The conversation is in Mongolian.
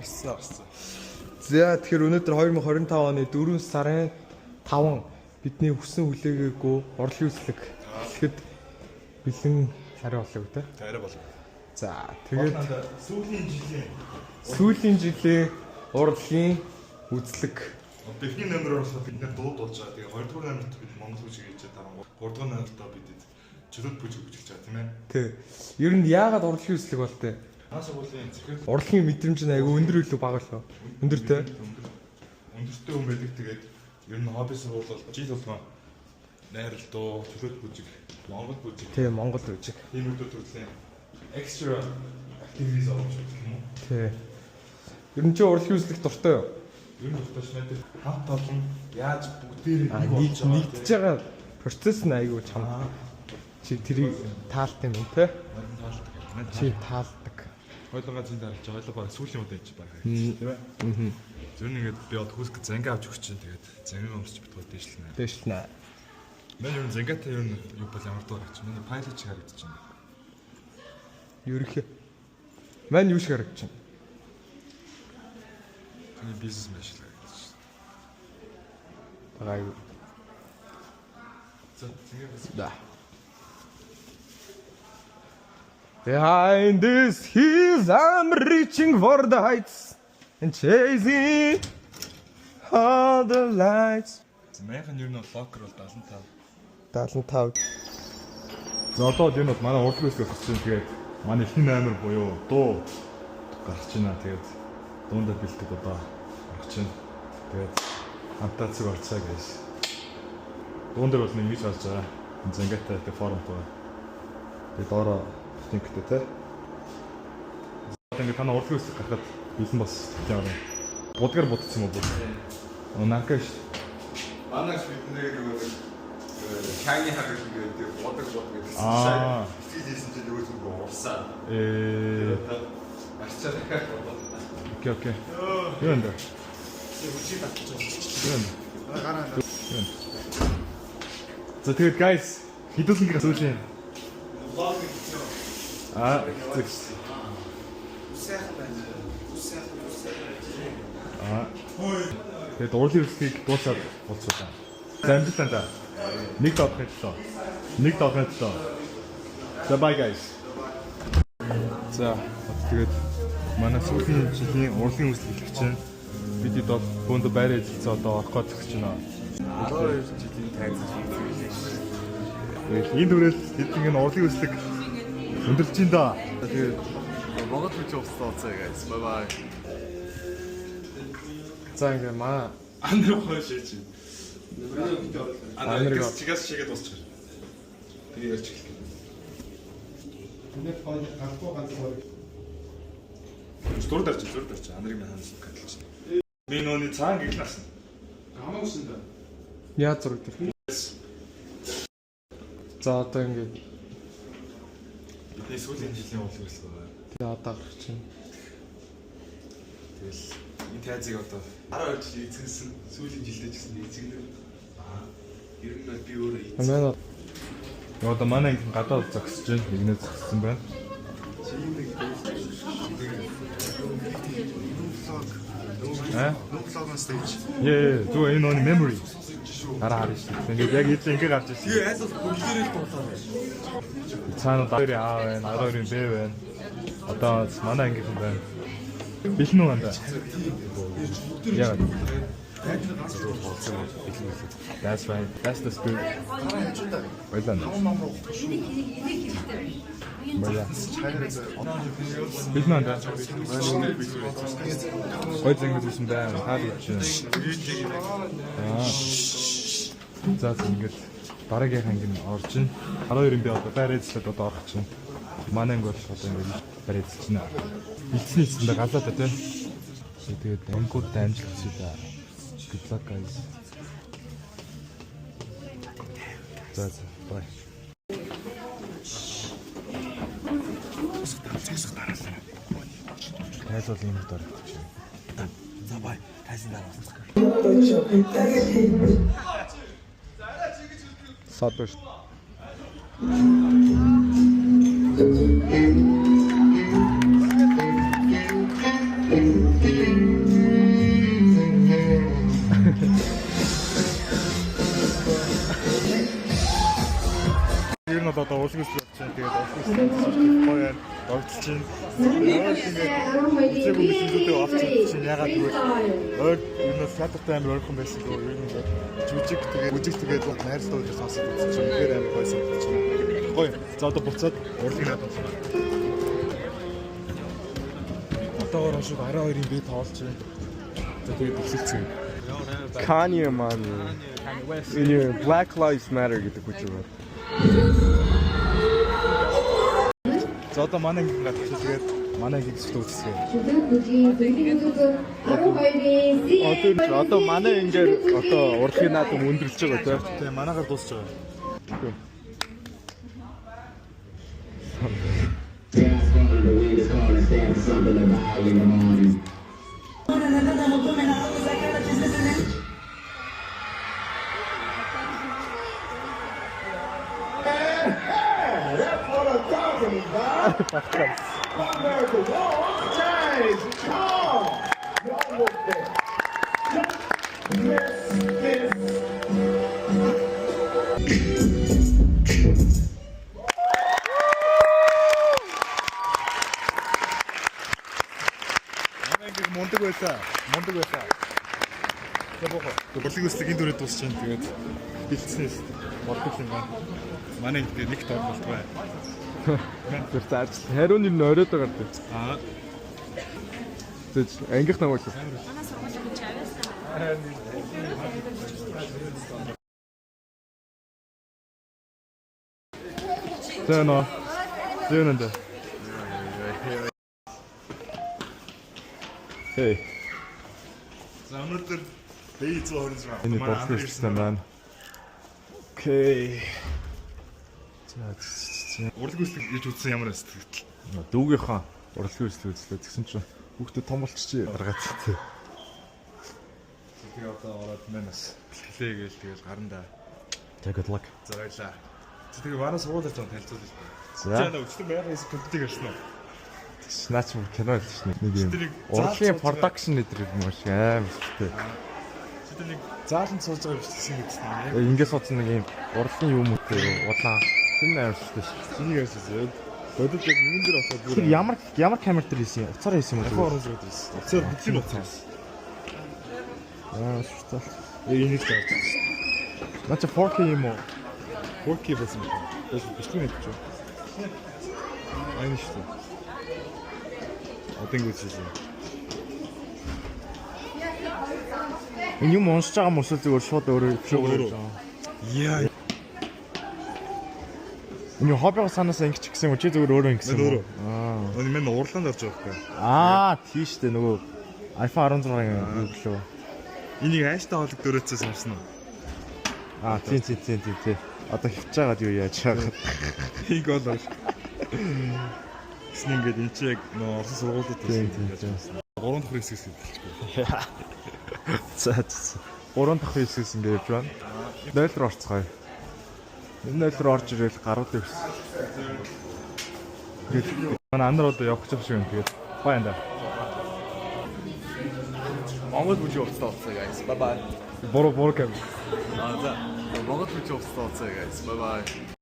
Орсон. За, тэгэхээр өнөөдөр 2025 оны 4 сарын 5 бидний хүсэн хүлээгээгүй урлагийн үзлэг эхлэхэд бэлэн арай болов те. Арай болов. За, тэгээд сүүлийн жилийн сүүлийн жилийн урлагийн үзлэг. Одоо эхний номероор болохоор бид нэр дуу дуулж байгаа. Тэгээ хоёрдугаар номерт бид монгол бүжиг хийж байгаа. Гуравдугаар номерт бид чөлөөт бүжиг бүжиглэж байгаа, тийм ээ. Тэ. Ер нь яагаад урлагийн үзлэг бол тэ? Манай сургуулийн захирал Урлагийн мэдрэмж нь айгүй өндөр илүү бага лөө. Өндөр те. Өндөртэй хүн байдаг. Тэгээд ер нь хобби сургууль бол жил болгон найрал дуу, чөлөөт бүжиг, монгол бүжиг Тэ, монгол бүжиг. ийм үдэ төрлийн extra activities оруулж байдаг юм уу? Тэ. Ер нь чи урлагийн үзлэг дуртай юу? Ер нь дуртай ш надад хамт олон яаж бүгдээрээ нэг болж байгаа. Нэгдэж байгаа процесс нь айгүй чам. Чи тэрийг таалт юм те? Таалдаг. Чи таалдаг. Хойлонгоо зин дарж, хойлонгоо сүүлийн удаа ич баг. Тийм ээ. Аа. Зөв нь ингээд би одоо хүүсгэ зангаа авч өгч чинь, тэгээд зангаа өмсч битгий дээшлэнэ. Дээшлэнэ. Манай ер нь зангатай ер нь юу бол ямар дуу гарч. Миний пайлот шиг харагдаж байна. Ерөнхий. Мань юу шиг харагдаж байна? Миний бизнес маш л харагдаж Байгаа юу? байна. За, зангаа бас. Да. Behind this hills I'm reaching for the heights and chasing all the lights. Манайхан ер нь бол локер бол 75. 75. За, одоо ер нь бол манай урлагийн үсэг гарч байна. Тэгээд манай эхний номер буюу дуу гарч байна. Тэгээд дуундаа бэлтгэд одоо гарч байна. Тэгээд хамтаа цэг орцоо гэж. Дуун дээр бол нэг ингэж гарч байгаа. Зангатай тэг формтой байна. Тэгээд доороо ботинктэй те. Одоо ингэ танаа урлагийн үсэг гарахад бэлэн бас ямар юм. Будгаар будсан юм уу? Оо, наркаш. Манайш бидний нөгөө нэг шайны хагас гэдэг бодог бодог гэсэн Аа. шайн хийсэн чинь нөгөө зүг урсаа. Э Гарчаа дахиад бодоод. Окей, окей. Юу энэ? Хүчийг татчих. Юу энэ? Гараа. За, тэгээд guys, хэдүүлэнгийн сүүлийн Влог хийсэн. Аа, хэцүү. Сайхан байна. Сайхан, сайхан. Аа. Тэгээд урлагийн үсгийг дуусаад уулзуулаа. За, амжилт та. Нэг доохны төлөө. Нэг доохны төлөө. За, bye guys. За, одоо тэгээд манай сүүлийн жилийн урлагийн үсэг эхлэх чинь бид хэд бол бөөндө байраа эзэлсэн, одоо орох гэж зогсож байна. 12 жилийн тайзан хийсэн. Тэгээд энэ түрэл хэдэн энэ урлагийн үсэг өндөрлж чинь да. Тэгээд Монгол хүч уулзлаа guys. Bye bye. За, ингээ маа Андрыг хойш шээж. Андрыг чигээс шигээд дуусчих. Тэгээ ярьж эхлэх. Миний хоёр галгүй ганц хоёр. Зур дарч, зур дарч. Андрыг минь ханаас катлж. Би нөөний цаан гэгл насна. Хамаагүй шин да. Яа зураг тэр. За, одоо ингээд Бидний сүүлийн жилийн урлагийн үсэг байна. тэгээ одоо гарч чинь. Тэгэл энэ тайзыг одоо 12 жил эзэнсэн. Сүүлийн жилдээ ч гэсэн эзэгнэ. Аа. Ер нь бол би өөрөө эзэн. Манай Яа, одоо манай анги гадаа зогсож байна. Нэгнээ зогссон байна. Аа? No vlog on stage. Яа, зүгээр энэ нөөний memory. Дараа харна шүү дээ. Ингээд яг эзэн ингээ гарч ирсэн. Тэгээ айл бол бүгдээрээ л дуулаа. Цаана 12-ын А байна, 12-ын Б байна. Одоо манай ангийнхан байна. Бэлэн үү андаа? Яа. That's right. That's the spirit. Баярлалаа. Баярлалаа. Бэлэн андаа. Гой зангид байсан байна. Хаа гэж байна. Аа. За, за, ингээд дараагийнх анги нь орж ин. 12-ын би одоо байр эзлээд одоо орох чинь. Манай анги бол одоо ингээд байр эзэлж байна. Бэлдсэний эцэндээ галаа да тий. Тэгээд ангиудад амжилт хүсье да. Good luck, guys. За за, bye. Тайлбал ийм дор авчих. За, bye. Тайзан дараа уулзах. Садвар. Урлаг үзлэг болж байна. Тэгээд урлаг үзлэг гоё байна. Догтлж байна. Ингээд үзээгүй мэдлэгүүдээ авч чадчих. Ягаад гэвэл ойр ер нь театртай амар ойрхон байсан гоо ер нь ингээд жүжиг тэгээд бүжиг тэгээд найрлал дээр сонсоод үзчих. Үнэхээр амар гоё санагдчих. Гоё. За одоо буцаад урлагийн наадам байна. Одоогоор шууд 12-ын би тоолж байна. За тэгээд эхэлцгээе. Kanye маань энэ Black Lives Matter гэдэг хүч юм байна. За одоо манай анги гарч тэгээд манай ангийг зүтгэж үзье. Одоо одоо манай ангаар одоо урлагийн наадам өндөрлөж байгаа тийм. Тэгээ манайгаар дуусч байгаа. Gas from the wind is gonna stand for something about in the morning. That's what I'm talking about. America won't change. Come. Y'all look there. Don't miss this. Манай анги мундаг байлаа. Мундаг байлаа. За бохоо. Урлагийн үслэг энэ дүрээ дуусч байна. Тэгээд бэлдсэн юм. Болдог юм байна. Манай анги нэг тоор болтгой. Тэр за ажил хариу нэр нь оройд байгаа тийм. Аа. Зэж ангих намайг. За нөө. Зөө нэ. Хей. За өнөөдөр B126. Энэ бодлоо ирсэн байна. Окей. За за. Урлагийн үслэг ирж үзсэн ямар сэтгэл. Дүүгийнхаа урлагийн үслэг үзлээ. Тэгсэн чинь хүүхдээ том болчихжээ. Даргаад тий. Тэгээ одоо ороод мэн бас бэлтгэлээ гээл тэгэл гарандаа. За good luck. За баярлаа. Тэгээ манай сургуулиар жоо танилцуулъя л дээ. За. За нөө өчтөр байгалийн хэсэг компьютер ярьсан уу? Наач бүр кино хэлсэн шнэ. Нэг юм. Тэр нэг Урлагийн заал сууж production нэтэр юм шиг амар хэрэгтэй. Тэр нэг зааланд сууж байгаа бичлсэн гэсэн юм. Ингээ суудсан нэг юм урлагийн юм үүтэй удлаа. Тэр нь амар хэрэгтэй шээ. Энийг ярьсан. Яг бодит яг юун дээр болохоор бүр Тэр ямар ямар камер дээр хийсэн юм? Уцаар хийсэн юм уу? iPhone 16 дээр хийсэн. Уцаар бүгдийг уцаар хийсэн. Аа, шүтэл. Яг энийг л авч ирсэн. Наа чи 4K юм уу? 4K байсан юм. Бас бичлэг нэг ч. Айн шүү дээ. Одоо ингэ үзсэн. Энэ юм уншиж байгаа юм уу эсвэл зүгээр шууд өөрөө Шууд өөрөө. Яа. Энэ хоббигоо санаасаа ингэж гисэн юм уу? Чи зүгээр өөрөө ингэсэн юм уу? Өөрөө. Аа. Энэ мэн уурлаанд орж байгаа байхгүй. Аа, тийш дээ нөгөө iPhone 16-ын юу гэлөө. Энийг ааштай хоолыг дөрөөцөө самсан уу? Аа, тийм тийм тийм тийм тийм. Одоо хөвч байгаад юу яаж байгаа. Хийг бол орш. Тэсний ингээд энэ чи яг нөө орсон сургуулиуд Тийм тийм тийм. Гурван дахь хэсгээс хэлчихгүй. За за. Гурван дахь хэсгээс ингэ явж байна. 0 руу орцгоё. 0 руу орж ирэл гарууд өгс. Тэгээд манай анар одоо явах гэж шиг юм. Тэгээд бай анда. Монгол бүжиг увцтай уулзъя guys. Bye bye. Буруу буруу кам. Аа за. Монгол бүжиг увцтай уулзъя guys. Bye bye.